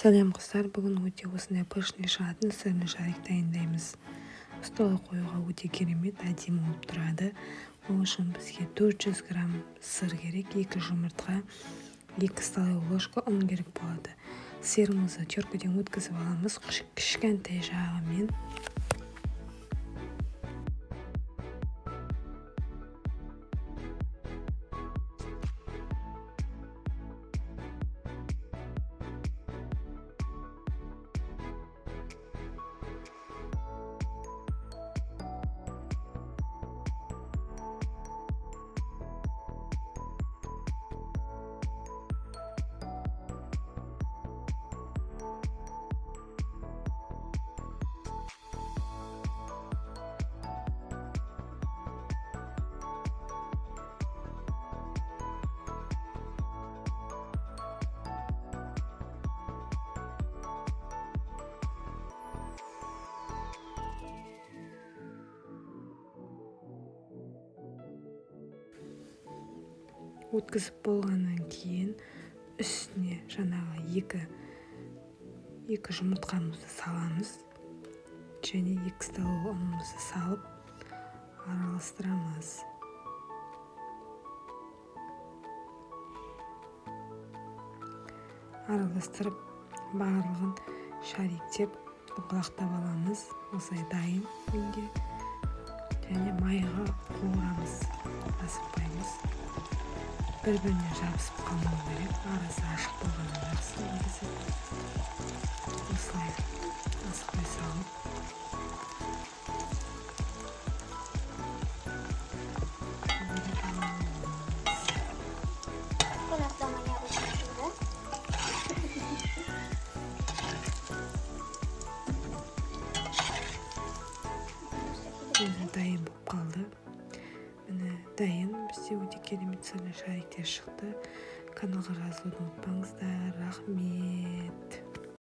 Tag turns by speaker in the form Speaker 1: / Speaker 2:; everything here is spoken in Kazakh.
Speaker 1: Сәлем, қыздар! Бүгін өте осындай пышный шығатын сырный шарик дайындаймыз. Столға қоюға өте керемет, әдемі болып тұрады. Ол үшін бізге 400 грамм сыр керек, 2 жұмыртқа, 2 столовый ложка ұн керек болады. Сырымызды теркіден өткізіп аламыз, кішкентай жағымен. Өткізіп болғаннан кейін үстіне жаңағы екі жұмыртқамызды саламыз және 2 столовый ұнымызды салып араластырамыз. Араластырып барлығын шариктеп доңғалақтап аламыз. Осылай дайын менде. Және майға қуырамыз, асықпаймыз. Бір-біріне жабысып қалмау керек, арасы ашық болғаны жақсы негізі. Осылай асықпай салып аламыз.
Speaker 2: У нас дома необычное чудо.
Speaker 1: Өзі дайын болып қалды. Міне, дайын. Бізде өте керемет сырный шариктер шықты. Каналға жазылуды ұмытпаңыздар. Рахмет.